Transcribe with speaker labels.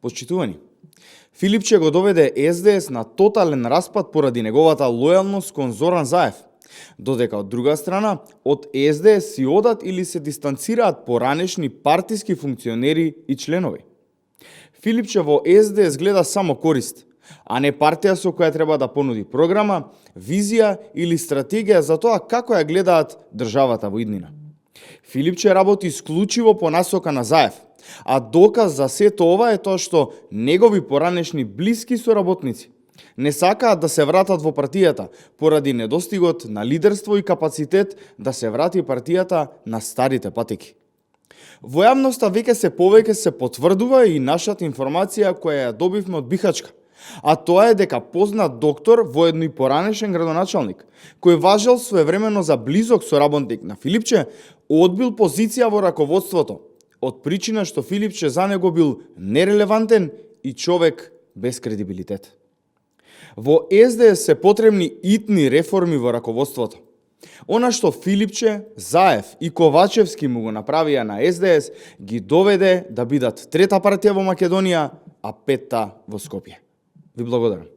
Speaker 1: Почитувани, Филипче го доведе СДС на тотален распад поради неговата лојалност кон Зоран Заев, додека од друга страна од СДС си одат или се дистанцираат поранешни партиски функционери и членови. Филипче во СДС гледа само корист, а не партија со која треба да понуди програма, визија или стратегија за тоа како ја гледаат државата во иднина. Филипче работи исклучиво по насока на Заев, а доказ за сето ова е тоа што негови поранешни блиски соработници не сакаат да се вратат во партијата поради недостигот на лидерство и капацитет да се врати партијата на старите патеки. Во јавноста веќе повеќе се потврдува и нашата информација која ја добивме од Бихачка, а тоа е дека познат доктор, воедно и поранешен градоначалник, кој важел своевремено за близок соработник на Филипче, одбил позиција во раководството, од причина што Филипче за него бил нерелевантен и човек без кредибилитет. Во СДС се потребни итни реформи во раководството. Она што Филипче, Заев и Ковачевски му го направија на СДС, ги доведе да бидат трета партија во Македонија, а петта во Скопје. Ви благодарам.